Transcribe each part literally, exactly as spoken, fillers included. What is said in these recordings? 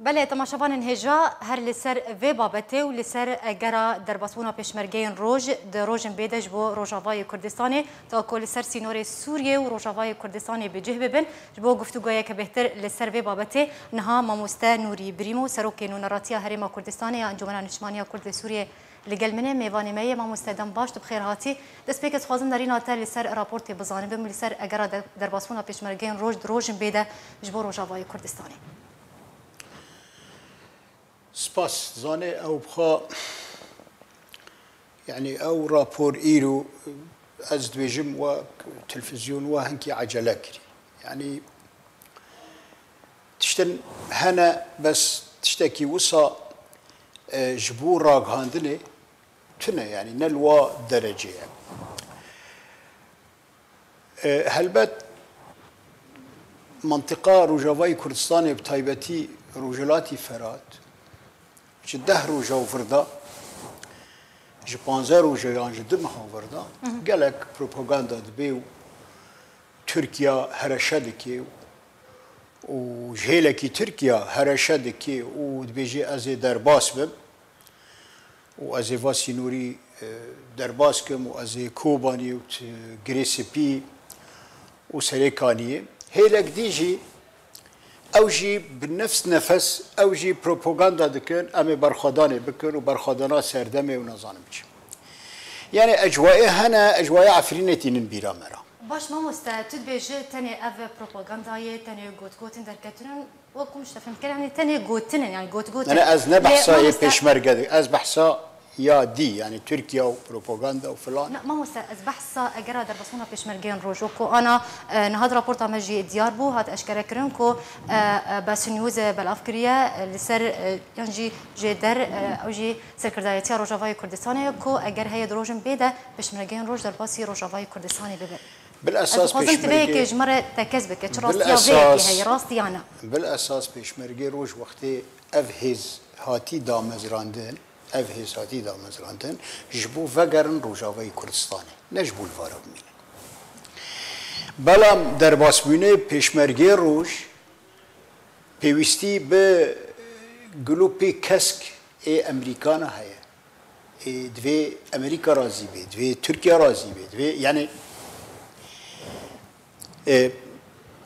Belê, temaşevanên hêja, her li ser vê babetê û li ser egera derbasbûna pêşmergeyên roj di rojên bê de ji bo Rojavayê Kurdistanê, ta ku li ser sînorê Sûriyê û Rojavayê Kurdistanê bi cih bibin. Ji bo guftûgoyeke bêhtir li ser vê babetê, niha Mamoste Nûrî Birîmo, Serokê Nûneratiya Herêma Kurdistanê ya Encûmena Niştimaniya Kurd li Sûriyê, li gel min e. Mêvanê me ye. Mamoste, dem baş, tu bi xêr hatî. Destpêk ez dixwazim nerîna te li ser raportê bizanibim, li ser egera de-, derbasbûna pêşmergeyên roj di rojên bê de ji bo Rojavayê Kurdistanê. Spas. Zanê ew bi xwe, yanî ew rapor îro, ez dibêjim, wek televîzyon we hinkî ecele kirî. Yanî tiştin hene, bes tiştekî wisa, e, ji bo ragihandinê tune, yanî ne li wa derecê ye. E, helbet, mentiqa Rojavayê Kurdistanê, bi taybetî Rojhilatî Ferat, ji deh roja û vir de, ji panzdeh roja yan ji du meha vir de, gelek propaganda dibe û Tirkiye hereşe dike û ji hêlekî Tirkiye hereşe dike û dibêje, ez ê derbas bim û ez ê va sînorî, e, derbas kim û ez ê Kobanî û t-, Girê Spî û Serêkaniyê. Hêlek dî jî ew jî bi nefs nefes, ew jî propaganda dikin, em ê berxwedanê bikin û berxwedana serdemê û nazanim çi. Yanî ecwayê hene, ecwaya Efrînê tînin bîra me re. Baş mamoste, tu dibêjî tenê ev propagandayê, tenê gotgotin derketinin, wek ku min ji te fêm kir, yanî tenê gotinin, yanî gotgotin. Ne, ne, ez ne Lê behsa yê mamoste pêşmerge dikim, ez behsa ya dî, yanî Tirkiye û propaganda û filan. Na, mamoste, ez behsa egera derbasbûna pêşmergeyên roj, wek ku ana, e, niha di raporta me jî diyar bû, hat eşkerekirin ku, e, e, Basî News, e, belav kiriye, e, li ser, e, yan jî jêder, e, ew jî serkirdayetiya Rojavayê Kurdistanê ye ku eger heye di rojên bê de pêşmergeyên roj derbasî Rojavayê Kurdistanê bibin. Bil Ez esas dixwazim tu vê yekê pêşmerge-, ji me re tekez bike, çi bil rastiya vê yekê esas, heye, rast ya na? Bil esas pêşmergê roj wextê ev hêz hatî damezrandin, ev hêz hatî damezrandin, ji bo vegerin Rojavayê Kurdistanê, ne ji bo li vara bimînin. Belam derbasbûnê pêşmergê roj pêwîstî bi glûpê kesk ê Emerîkana heye. Ê, divê Emerîka razî bê, divê Tirkiye razî bê, divê, yanî, e,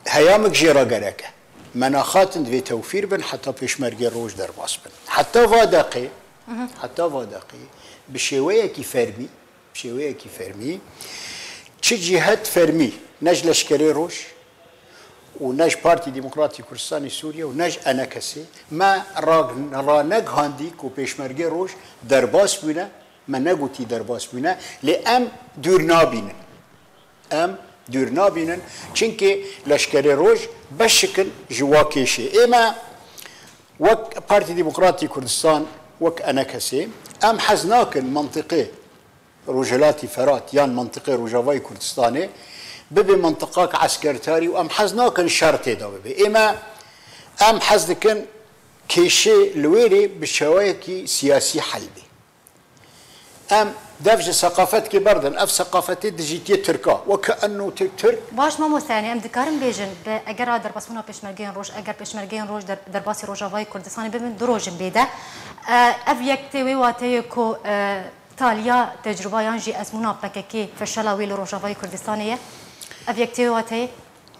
heyamik jê re gerek e. Menaxatin divê tewfîr bin heta pêşmergê roj derbas bin. Heta va deqê, heta va deqê, bi şêweyekî fermî, bi şêweyekî fermî, çi cîhet fermî, ne ji leşkerê roj û ne ji Partî Demokratî Kurdistanê Sûriye û ne ji E N K S'ê, me ra-, ranegihandî ku pêşmergê roj derbas bûne, me negotî derbas bûne, lê em dûr nabînin. Em dûr nabînin, çimkî leşkerê roj beşik in ji wa kêşê. Ê me wek Partî Demokratî Kurdistan, wek E N K S'ê, em hez nakin mentiqê Rojhilatî Ferat yan mentiqê Rojavayê Kurdistanê bibe mentiqak eskertarî û em hez nakin şer tê de bibe. Ê me, em hez dikin kêşê li wêrê bi şewayekî siyasî hel bê. Em dev ji seqafetkê berdin, ev seqafetê dijîtiyê Tirka, weke enno Tirk, Tirk. Baş mamoste, yanî em dikarin bêjin, bi egera derbasbûna pêşmergeyên roj, eger pêşmergeyên roj der-, derbasî Rojavayê Kurdistanê bibin, du rojin bê de. E, ev yek tê wê wateyê ku, e, taliya tecrûba yan jî ezmûna P K K, feşela wê li Rojavayê Kurdistanê ye? Ev yek tê wê wateyê?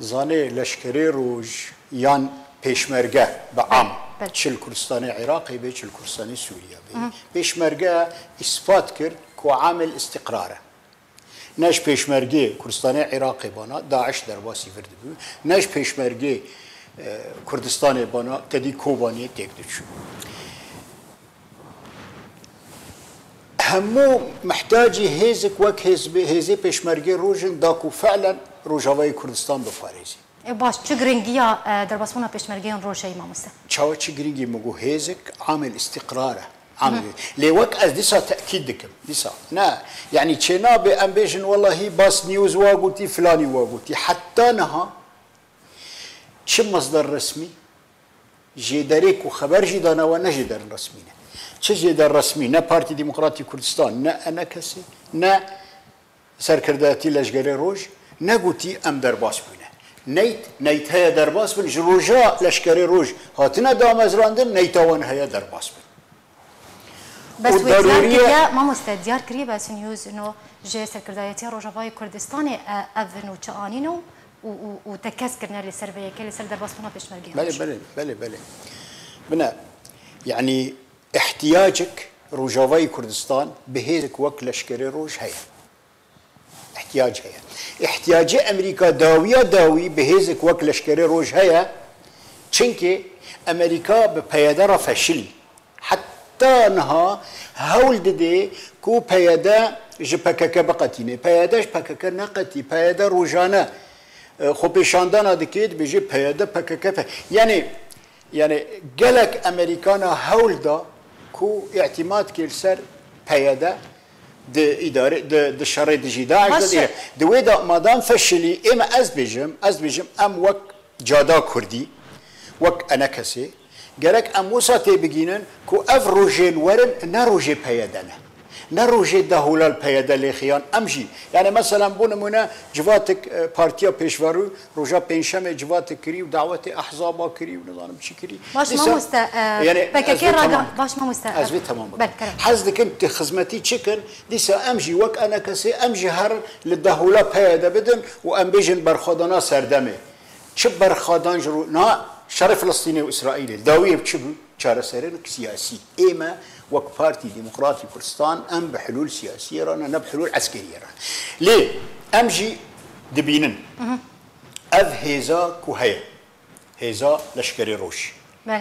Zanê, leşkerê roj yan pêşmerge bi am, belê, çi li Kurdistanê Iraqê be, çi li Kurdistanê Sûriye be. Pêşmerge îspat kir ku amil îstîqrar e. Ne ji pêşmergê Kurdistanê Iraqê bana, DAIŞ derbasî vir dibû, ne ji pêşmergê, e, Kurdistanê bana, tedî Kobaniyê têk diçû. Hemû mihtacî hêzik wek hêz-, hêzê pêşmergê roj in da ku fi'len Rojavayê Kurdistan biparêzî. E, baş, çi giringiya, e, derbasbûna pêşmergeyên roj heye, mamoste? Çawa çi giringî? Min got hêzik amil îstîqrar e. Amil. Lê wek ez dîsa tekîd dikim. Dîsa. Ne. Yanî çênabe em bêjin, wellahî Bas News wa gotî, filanî wa gotî. Heta niha çi mesder resmî, jêderê ku xeber jî dane we ne jêderin resmî ne. Çi jêder resmî, ne Partî Demokratî Kurdistan, ne E N K S'ê, ne Serkirdayetî Leşgerê Roj, ne gotî em derbas bûne. Neyt, neyt heye derbas bin, ji roja leşkerê roj hatine damezrandin, neyta wan heye derbas bin. Bes û wê diyar darûriye kiriye, mamoste, diyar kiriye Besin Yûz no ji Serkirdayetiya Rojavayê Kurdistanê, e, ev nûçe anîne û, û, û, û tekez kirine li ser vê yekê, li ser derbasbûna pêşmergeyan. Belê, belê, belê, belê. Bine, yanî ihtiyacek Rojavayê Kurdistan bi hêzek wek leşkerê roj heye. Îhtiyac heye. Îhtiyacê Amerîka dawiya dawî bi hêzek wek leşkerê roj heye. Çimkî Amerîka bi P Y D re feşilî. Heta niha hewl dide ku P Y D ji P K K biqetîne. P Y D ji P K K neqetî. P Y D rojane, e, xwepêşandana dike, dibêje P Y D, P K K, P-, yanî, yanî gelek Amerîkana hewl da ku îtîmat ke li ser P Y D di îdare, di, di şerê dijî DAIŞ de. Baş e. Di wê de madam feşilî, ê me, ez bêjim, ez bêjim, em wek cada Kurdî, wek enekesê, gerek em wisa têbigînin ku ev rojên werin ne rojê P Y D ne. Ne rojê dehûla li P Y D lêxiyan, em jî. Yanî, meselen, bo nimûne, civatek, e, Partiya Pêşverû roja Pêncşemê civatek kirî û dawetê ehzaba kirî û nizanim çi kirî. Baş, dîsa, mamoste, e, yanî, P K K ez vê raga-, tamam bikim. Baş, mamoste, ez e, vê tamam bikim. Belê, kerem. Hez dikin tu xizmetî çi kin, dîsa em jî wek enekesê, em jî herin li dehûla P Y D bidin û em bêjin berxwedana serdemê. Çi berxwedan ji ro-, na şerê Filistînê û Îsraîlê, dawiyê bi çi bû? Çareserên siyasî. Ê me wek Partî Demokratî Kurdistan, em bi hilûl siyasî re ne, ne bi hilûl eskerî re. Lê em jî dibînin, ev hêza ku heye, hêza leşkerê roj. Belê.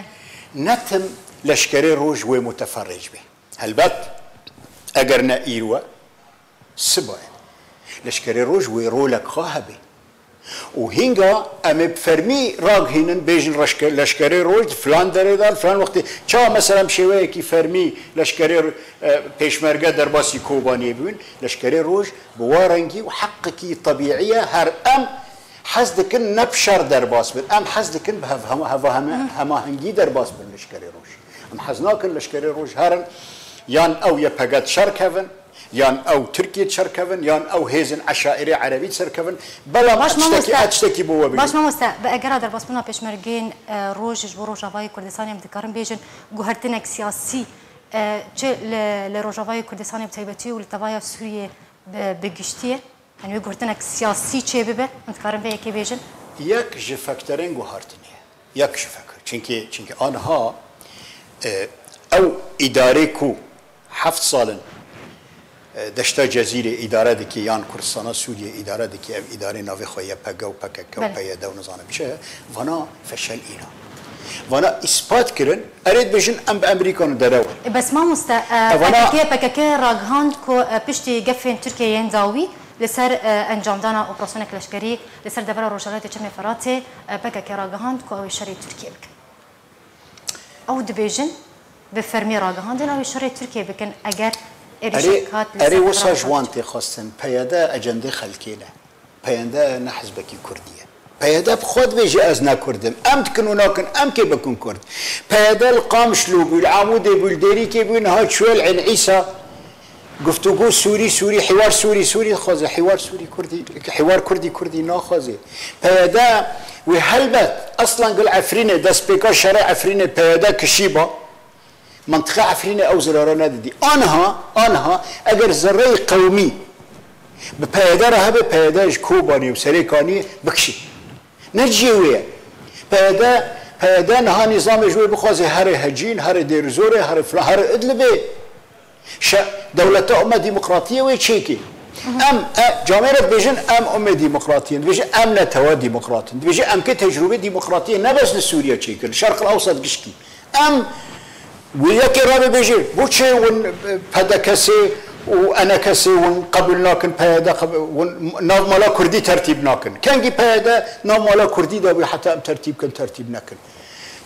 Ne tim leşkerê roj wê muteferric be. Helbet, eger ne îro e, siba ye. Leşkerê roj wê rolek xwe hebe. Û hînga em ê bi fermî ragihînin, bêjin reşke-, leşkerê roj di filan derê de, filan wextê. Çawa, mesela, bi şêweyekî fermî leşkerê, e, pêşmerge derbasî Kobaniyê bûn? Leşkerê roj bi wa rengî û heqekî tebîî ye. Her em hez dikin ne bi şer derbas bin. Em hez dikin bi hev-, hema-, heva-, hema-, hemahengî derbas bin leşkerê roj. Em hez nakin leşkerê roj herin, yan ew Y P G di şer kevin, yan ew Tirkiye di şer kevin, yan ew hêzên eşaîrê erebî di ser kevin. Belam, baş, ez tiştekî, mamoste, ez tiştekî bo we bêjim. Baş, mamoste, bi egera derbasbûna pêşmergeyên, e, roj ji bo Rojavayê Kurdistanê, em dikarin bêjin guhertinek siyasî, e, çi li, li Rojavayê Kurdistanê bi taybetî û li tevaya Sûriyê bi, bi giştî ye? Yanî wê guhertinek siyasî çêbibe, em dikarin vê yekê bêjin? Yek ji fekterên guhartinê ye. Yek ji fekter. Çimkî, çimkî aniha, e, ew îdarê ku heft sal in, e, deşta Cezîrê îdare dike yan Kurdistana Sûriyê îdare dike, ev îdarê navê xwe Y P G û P K K û, belê, P Y D û nizanim çi, vana feşelîna. Vana îspat kirin, erê dibêjin em bi Amerîkan û derew in. E, bes mamoste, e, Evana P K K, P K K ragihand ku, e, piştî gefên Tirkiyeyê yên dawî li ser, e, encamdana operasyonek leşkerî li ser devera rojhilatê Çemê Feratê, e, P K K ragihand ku ew ê şerê Tirkiyê bikin. Ew dibêjin, bi fermî ragihandin, ew ê şerê Tirkiyê bikin eger êrişek hat li ser devera rojhilatê. Erê, erê wisa ji wan tê xwestin, P Y D ecendê xelkê ne. P Y D ne hizbekî Kurdî ye. P Y D bi xwe dibêje ez ne Kurd im. Em dikin û nakin, em kê bikin Kurd. P Y D li Qamişlo bû, li Amûdê bû, li Dêrîkê bû, niha çûye li Ên Îsa. Guftûgo Sûrî, Sûrî, hîwar Sûrî, Sûrî dixwaze. Hîwar Sûrî Kurdî, hîwar Kurdî, Kurdî naxwaze. P Y D wê helbet, eslen gil Efrînê, destpêka şerê Efrînê P Y D kişîba. Mintiqa Efrînê ew zirara nedidî. Aniha, aniha eger zerreyê qewmî bi P Y D re hebe, P Y D ji Kobanê û Serêkaniyê bikişî. Ne cihê wê ye. P Y D, P Y D niha nîzamê ji wê bixwaze herê Hecîn, herê Dêrizorê, herê filan, herê Idlibê. Şe-, dewleta ume demokratiyê wê çêkê. Em, e, camêre dibêjin, em ume demokratiyê. Dibêjin, em netewa demokrat in. Dibêjin, em kê tecrûbê demokratiyê ne bes li Sûriye çêkir, li Şerqil Ewsat gişkî. Em wê yekê re bibêje, bo çi hûn, e, P D K S û E N K S hûn qebûl nakin, P Y D qeb-, hûn nav mala Kurdî tertîb nakin? Kengî P Y D nav mala Kurdî de bû, heta em tertîb kin, tertîb nekin?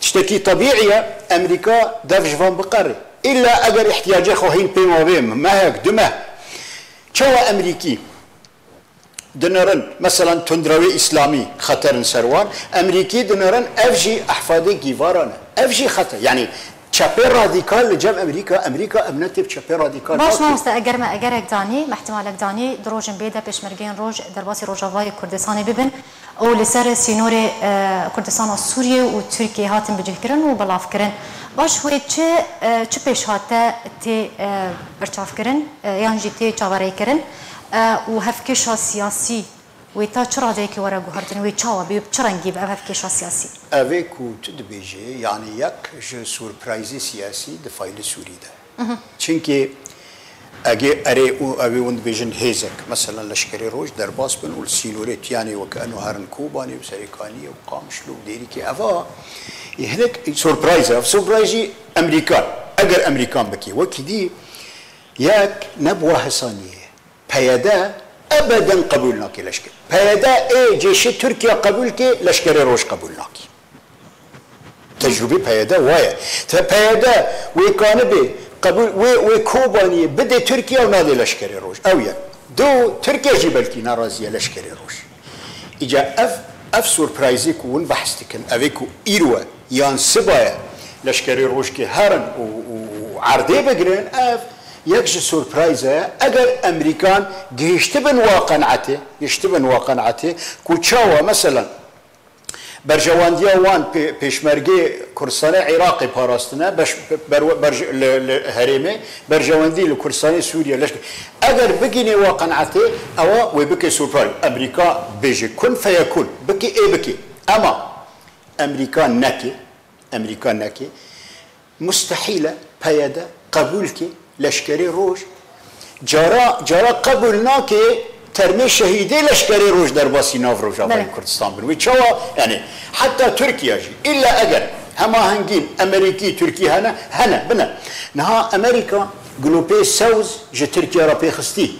Tiştekî tebîî ye, Amerîka dev ji van biqere. Îlla eger îhtiyacê xwe hîn pê ma bê, mehek, du meh. Çawa Amerîkî dinirin, meselen, tundrewê îslamî xeter in ser wan, Amerîkî dinirin, ev jî ehfadê gîvaran e. Ev jî xeter. Yanî Çepê radîkal li cem Amerîka, Amerîka eminetê bi çepê radîkal Baş nake. Mamoste, eger me egerek danî, me ihtimalek danî, di rojên bê de pêşmergeyên roj derbasî Rojavayê Kurdistanê bibin û li ser sînorê e, Kurdistana Sûriyê û Tirkiyê hatin bicihkirin û belavkirin. Baş wê çi e, çi pêşhate tê e, berçavkirin e, yan jî tê çaverêkirin e, û hevkêşa siyasî wê ta çi radeyekê were guhertin, wê çawa bê, bi çi rengî be ev hevkêşa siyasî? Ev ê ku tu dibêjî, yanî yek ji surprayzê siyasî di faylê Sûrî de. Çimkî egê erê û ew ê hûn dibêjin hêzek, meselen Leşkerê Roj derbas bin û li sînorê tiyanê weke eno herin Kobanê û Serêkaniyê û Qamişlo û Dêrikê eva, ê hinek surprayz e. Ev surprayz jî Emerîkan, eger Emerîkan bikê. Wekî dî yek ne bi wa hesaniyê ye. P Y D ebeden qebûl nake leşker. P Y D ê cêşê Tirkiye qebûl ke, leşkerê roj qebûl nake. Tecrûbê P Y D wa ye. Te P Y D wê kanibê qebûl, wê, wê Kobaniyê bidê Tirkiye û nadê leşkerê roj. Ew ye. Du, Tirkiye jî belkî nerazî ye leşkerê roj. Îca ev, ev surprayzê ku hûn behs dikin, ev ê ku îro ye, yan siba ye, leşkerê rojkê herin û, û, û erdê bigirin, ev yek ji surprayze ye. Eger Emerîkan gihiştibin wa qenetê, gihiştibin wa qenetê ku çawa, meselen, berjewendiya wan pê-, pêşmergê Kurdistanê Iraqê parastine, beş, berwe-, berj-, li, li herêmê, berjewendî li Kurdistanê Sûriye, leşk-, eger bigînê wa qenetê, ewa wê bike surprise. Emerîka bêje kun feyekun, bike ê bike. Ema Emerîka neke, Emerîka neke, mustehîl e P Y D qebûl ke leşkerê roj, cara, cara qebûl nake termê şehîdê leşkerê roj derbasî nav Rojavayê Belê. Kurdistan bin. Wê çawa, yani, heta Tirkiye jî, îlla eger hemahengîn Emerîkî, Tirkî hene, hene, bine. Niha Emerîka gulopê sewz ji Tirkiye re pê xistî.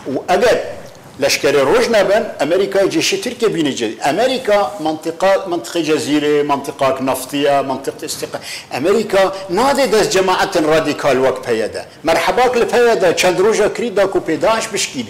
Û eger leşkerê roj nebin, Emerîkayê cêşê Tirkiye bîne cê. Emerîka mantiqa, mantiqê Cezîrê, mantiqak naftiye, mantiq istiqa. Emerîka nadê dest cemaetin radîkal wek P Y D. Merhebak li P Y D çend roja kirî da ku pê DAIŞ bişkîne.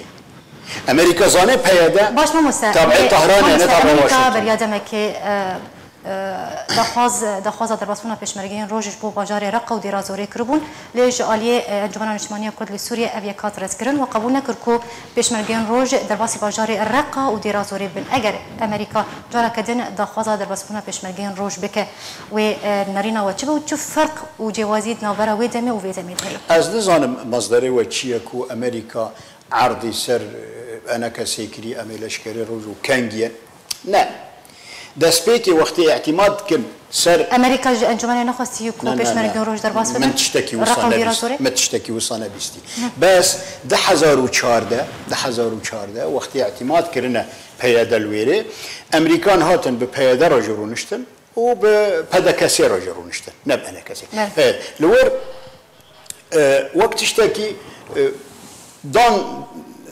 Emerîka zane P Y D Baş mamoste, tabê me- Tehranê, ne mamoste, tabê Emerîka Washington. Beriya demekê e, e, daxwaz, daxwaza derbasbûna pêşmergeyên roj ji bo bajarê Reqa û Dêra Zorê kiribûn, lê ji aliyê e, Encûmena Niştimaniya Kurd li Sûriyê ev yek hat redkirin û qebûl nekir ku pêşmergeyên roj derbasî bajarê Reqa û Dêra Zorê bin. Eger Emerîka careke din daxwaza derbasbûna pêşmergeyên roj bike, wê e, nerîna we çi be û çi ferq û cêwazî di navbera wê demê û vê demê de heye? Ez nizanim mazderê we çi ye ku Emerîka erdî ser, e, eneke sêkirî, em ê leşkerê roj û kengiyên. Ne. Destpêkê wextê îtîmat dikin ser Emerîka ji encûmenê nexwestiye ku Na, na, pêşmergên na. roj derbas bibin? Min tiştekî wisa Reqa û Dêra nebîst. Zorê? Min tiştekî wisa nebîstî. Bes du hezar û çardeh, du hezar û çardeh wextê îtîmat kirine P Y D li wêrê, Emerîkan hatin bi P Y D re jî rûniştin û bi P D K S re jî rûniştin. Ne bi N K S. Belê. Evet, li wir E, wek tiştekî, e, dan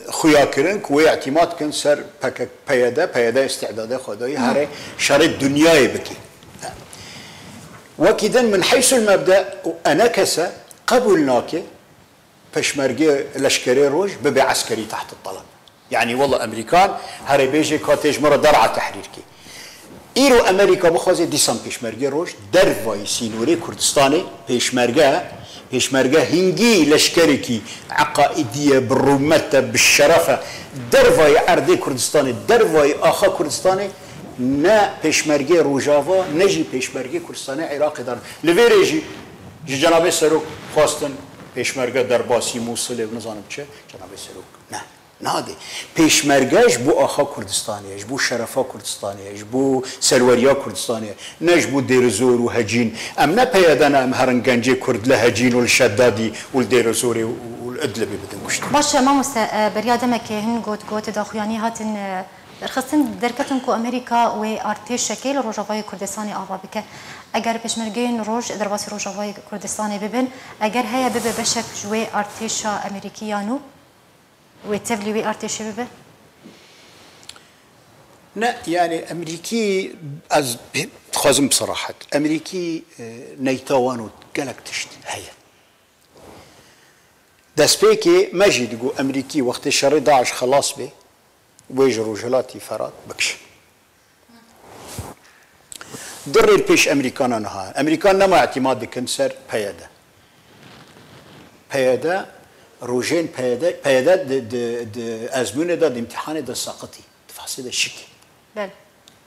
xuya kirin ku wê îtîmat kin ser P K K, P Y D, P Y D îstidadê xwe dayî here şerê dinyayê bike. Wekî din min heysul mebde û enekese qebûl nake pêşmerge leşkerê roj bibe eskerî teht teleb. Yanî wela Emerîkan here bêje ka tê ji min re der'a tehrîr kê. Îro Emerîka bixwaze dîsan pêşmerge roj dervayî sînorê Kurdistanê pêşmerge, pêşmerge hingî leşkerekî eqaîdî ye, bi rûmet e, bi şeref e, dervayî erdê Kurdistanê, dervayî axa Kurdistanê ne pêşmergê Rojava, ne jî pêşmergê Kurdistanê Iraqê dar. Li vêrê jî ji Cenabê Serok xwestin pêşmerge derbasî Mûsilê û nizanim çi, Cenabê Serok ne. Nadê. Pêşmerge ji bo axa Kurdistanê ye, ji bo şerefa Kurdistanê ye, ji bo serweriya Kurdistanê ye, ne ji bo Dêrizor û Hecîn. Em ne P Y D ne, em herin gencê Kurd li Hecîn û li Şedadî û li Dêrizorê û, û li Idlibê bidin kuştin. Baş e, mamoste, e, beriya demekê hin got, got daxuyanî hatin, e, derxistin, derketin ku Amerîka wê artêşekê li Rojavayê Kurdistanê ava bike. Eger pêşmergeyên roj derbasî Rojavayê Kurdistanê bibin, eger heye bibe beşek ji wê artêşa Amerîkî ya nû? Wê tevlî wê artêşê bibe? Ne, yani Emerîkî, ez dixwazim bi serahet. Emerîkî, e, neyta wan û gelek tişt heye. Destpêkê me jî digot Emerîkî wextê şerê DAIŞ xelas bê, wê ji Rojhilatî Ferat bikişin. Du rê li pêş Emerîkana niha. Emerîkan nema îtîmad dikin ser P Y D. P Y D, rojên P Y D, P Y D di, di, di ezmûnê de, di îmtîhanê de seqitî, di fehsê de şikî. Belê.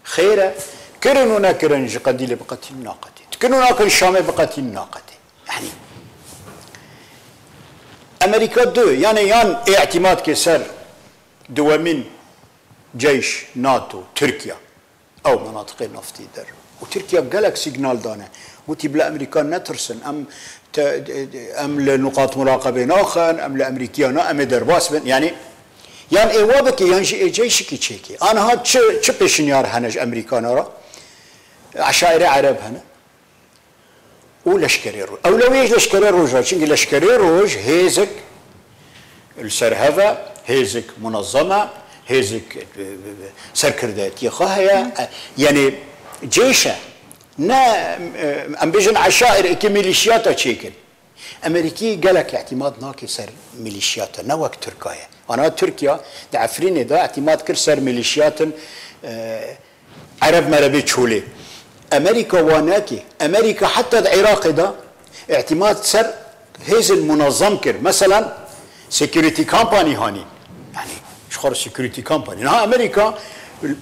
Xêr e, kirin û nekirin ji Qendîlê biqetîn naqetî. Dikin û nakin Şamê biqetîn naqetî. Yanî, Emerîka du, yanî yan ê îtîmad ke ser duwemîn ceyş, NATO, Tirkiye. Ew menatiqê naftî der. Û Tirkiye gelek sîgnal dane. Gotî, bila Emerîkan netirsin. Em te, em li nuqat muraqebê naxin, em li Emerîkiya na, em ê derbas bin. Yanî, yan ê wa bike, yan jî ê ceyşikî çêkê. Aniha çi, çi pêşinyar hene ji Emerîkana re? Eşaîrê Ereb hene. Û leşkerê Roj. Ewlewiyê ji leşkerê Roj re. Çimkî leşkerê Roj hêzik li ser hev e, hêzik munezem e, hêzik, e, e, serkirdeyetiyê xwe heye. E, yanî cêş e. Ne, e, em bêjin eşaîr, êkê milîşiyata çêkin. Emerîkî gelek îtîmad nake ser milîşiyata, ne wek Tirka ye. Ana Tirkiye di Efrînê de îtîmad kir ser milîşiyatin, e, Ereb merebê çolê. Emerîka wa nake. Emerîka heta di Iraqê de îtîmad ser hêzên munezem kir. Meselan, security company hanî. Yanî, ji xwe re security company. Niha Emerîka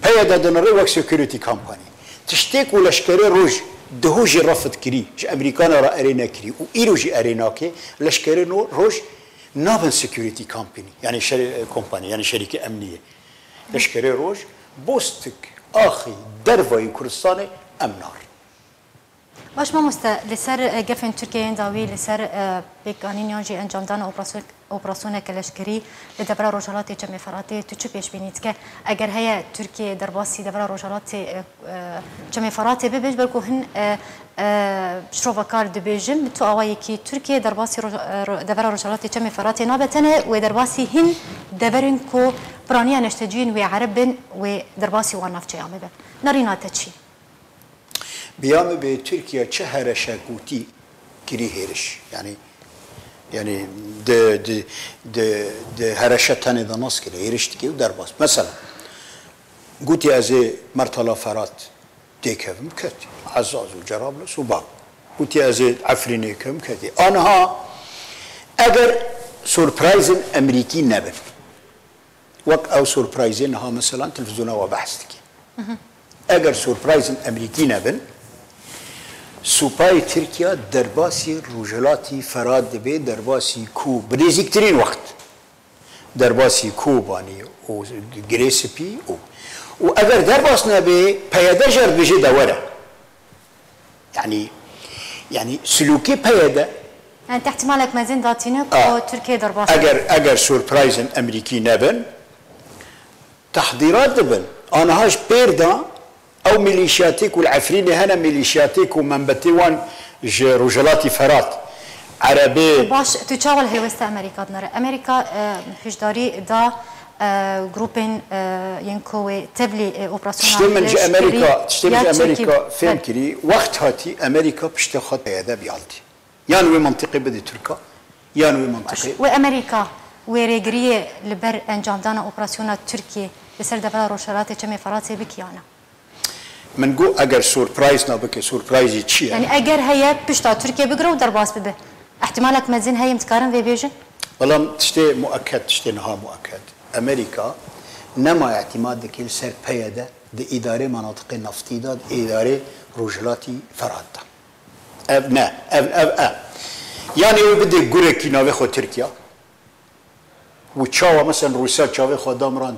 P Y D dinire wek security company. Tiştê ku leşkerê Roj duhû jî refid kirî, ji Emerîkana re erê nekirî û îro jî erê nake, leşkerê no-, Roj nabin security company. Yanî şer-, kompanî, yanî şerîkê emniyê. Leşkerê Roj, Bostik, Axî, dervayî Kurdistanê em narin. Baş mamoste, li ser, e, gefên Tirkiyeyên dawî, li ser, e, pêkanîn yan jî encamdana operasyon-, operasyoneke leşkerî li devera Rojhelatê Çemê Feratê, tu çi pêşbînî dike? Eger heye Tirkiye derbasî devera Rojhelatê, e, e, Çemê Feratê bibe, ji ber ku hin, e, e, şirovekar dibêjin, bi tu awayekî Tirkiye derbasî roj-, e, ro-, devera Rojhelatê Çemê Feratê nabe, tenê wê derbasî hin deverên ku piraniya neşteciyên wê Ereb bin, wê derbasî wan navçeyan bibe. Nerîna te çi? Biya min bê Tirkiye çi hereşek û tî kirî hêriş. Yanî, yanî di, di, di, di hereşe tenê de nas kire, hêriş dike û derbas. Mesela, gotî ez ê Mertala Ferat têkevim, ket. Ezaz û Cerablus û bab. Gotî ez ê Efrînê kevim, ketî. Aniha eger surprizên Emerîkî nebin, wek ew surprizê niha mesela televîzyona we behs dike. Eger surprizên Emerîkî nebin, supayê Tirkiye derbasî Rojhilatî Ferat dibe, derbasî ku bi nêzîktirîn wext, derbasî Kobanî û Girê Spî û, û eger derbas nebe, P Y D jî dibêje de were. Yanî, yanî silûkê P Y D. Yani, te ihtimalek mezin datîne ku A, Tirkiye derbas eger, eger surprizên Emerîkî nebin, tehdîrat dibin. Aniha ji pêr de ew milîşiyatê ku li Efrînê hene, milîşiyatê ku membetê wan ji Rojhilatî Ferat, Erebê. Baş, tu çawa li helwesta Amerîka dinere? Amerîka, e, hişdarî da, e, grûpên, e, yên ku wê tevlî, e, operasyona Tiştê min ji leşkerî Amerîka, tiştê min ya ji Amerîka Tirkî. Fêm Be- kirî, wext hatî Amerîka piştê xwe P Y D biyaldî. Yan wê mentiqê bidê Tirka, yan wê Baş. mentiqê Wê Amerîka wê rêgiriyê li ber encamdana operasyona Tirkiyê li ser devera Rojhelatê Çemê Feratê bike ya ne? Min got, eger surprizna bike, surprizî çi ye? Yani eger heye pişta Tirkiye bigire û derbas bibe. Ehtimalek mezin heye, em dikarin vê bêjin? Belam tiştê mueked, tiştê niha mueked. Amerîka nema îtîmad dike li ser P Y D di îdarê menatiqê neftî de, di îdarê Rojhilatî Ferat de. Ev ne, ev, ev, ev. Yani wê bidê gurekî navê xwe Tirkiye. Û çawa, mesela, Rûsya çavê xwe damirand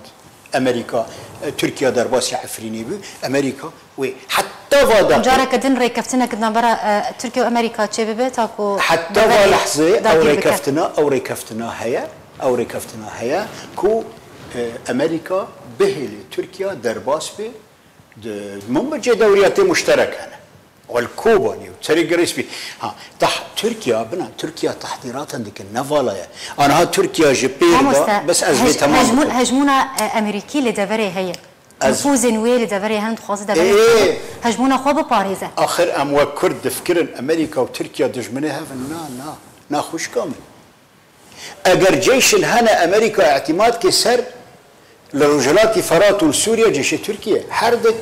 Amerîka, e, Tirkiye derbasî Efrînê bû, Amerîka wê heta va daxê Careke din rêkeftinek di navbera, e, Tirkiye û Amerîka çêbibe, ta ku Heta va deverê lehzê ew dagîr bike. rêkeftina, ew rêkeftina heye, ew rêkeftina heye ku, e, Amerîka bihêlê Tirkiye derbas be, di, min bi cê dewriyatê muşterek hene. Wal Kobanî û serê Girê Spî. Ha, tah-, Tirkiye, bina, Tirkiye tehdîratan dikin, ne vala ye. Aniha Tirkiye ji pêr de, Mamoste, bes ez vê hej-, temam hejmûn-, bikim. hejmûna, e, Amerîkî li deverê heye. Ez Nifûzên wê li deverê hene, dixwaze deverê Ê, xwe, hejmûna xwe biparêze. Axir em wek Kurd difikirin, Amerîka û Tirkiye dijminê hev in? Na, na, na xwişka min. Eger ceyşin hene Amerîka îtîmad ke ser li Rojhilatî Ferat û li Sûriye ceyşê Tirkiye, her dik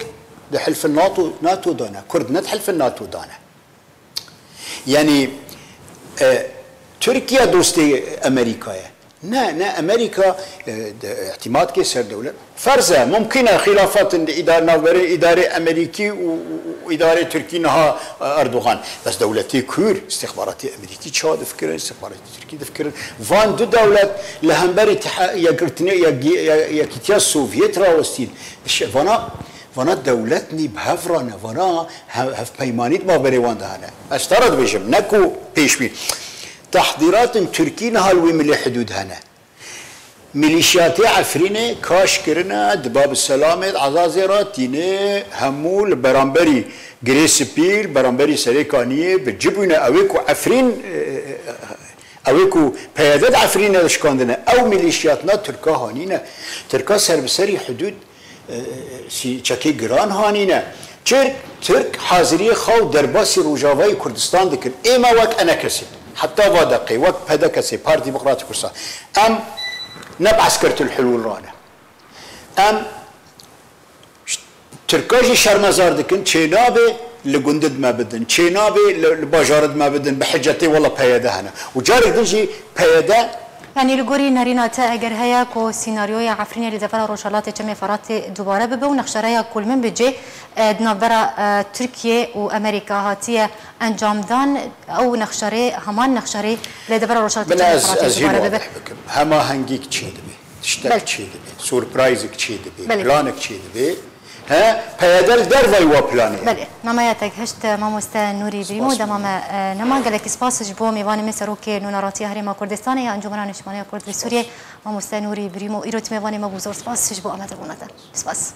Di hilfin NATO, NATO de ne. Kurd ne di hilfin NATO de ne. Yanî, e, Tirkiye dostê Amerîka ye. Ne, ne, Amerîka, e, de, îtimadkê ser dewlet. Ferz e, mumkin e, xilafat in di îdar-, navberên îdarê Amerîkî û, û, û îdarê Tirkî niha, e, Erdogan. Bes dewletê kûr, istixbaratê Amerîkî ça difikirin, istixbaratê Tirkî difikirin. Van du dewlet li hember îtiha-, yekgirtinê, yek-, ye-, yekîtiya Sovyet rawestîn. Şe-, vana, vana dewlet nî bi hev re ne, vana he-, hevpeymanî di navberê wan de hene. Ez te re dibêjim, ne ku pêşbîn. Tehdîratên Tirkî niha li wê milê hidûd hene. Milîşiyatê Efrînê kaş kirine, di Bab Selamê, di Ezazê re tîne hemû li beramberî Girê Spî, li beramberî Serê Kaniyê bi ci bûne. Ew ê ku Efrîn, e, e, e, ew ê ku P Y D di Efrînê de şikandine, ew milîşiyatna Tirka hanîne. Tirka ser bi serî hidûd, e, e, sî-, çekê giran hanîne. Çirk, Tirk haziriyê xwe û derbasî Rojavayê Kurdistan dikin. Ê me wek enekesê, heta va deqê, wek P D K S, Partî Demokratîk Kurdistan, em ne bi eskertil hulûl re ne. Em ş-, Tirka jî şermezar dikin, çênabe li gundid me bidin, çênabe li, li bajarid me bidin, bi hicetê wela P Y D hene. Û carek din jî P Y D Yanî li gorî nerîna te eger heye ku sînaryoya Efrînê li devera Rojhelatê Çemê Feratê dubare bibe û nexşereya ku li min bi cê, e, di navbera, e, Tirkiye û Amerîka hatiye encamdan, ew nexşerê, heman nexşerê li devera Rojhelatê Çemê Feratê dubare bibe? Min ez, ez hîn wadih bikim. Hemahengîk çêdibe. Tiştek çêdibe. Surprayzek çêdibe. Belê. Planek çêdibe. He, P Y D li dervayî wa planê ye. Belê. Nameya te gihişt, mamoste Nûrî Birîmo, dema me, e, nema. Gelekî spas ji bo mêvanê me, Serokê Nûneratiya Herêma Kurdistanê ya Encûmena Niştimaniya Kurd li Sûriyê, mamoste Nûrî Birîmo. Îro tu mêvanê me bû, zor spas ji bo amadebûna te. Spas.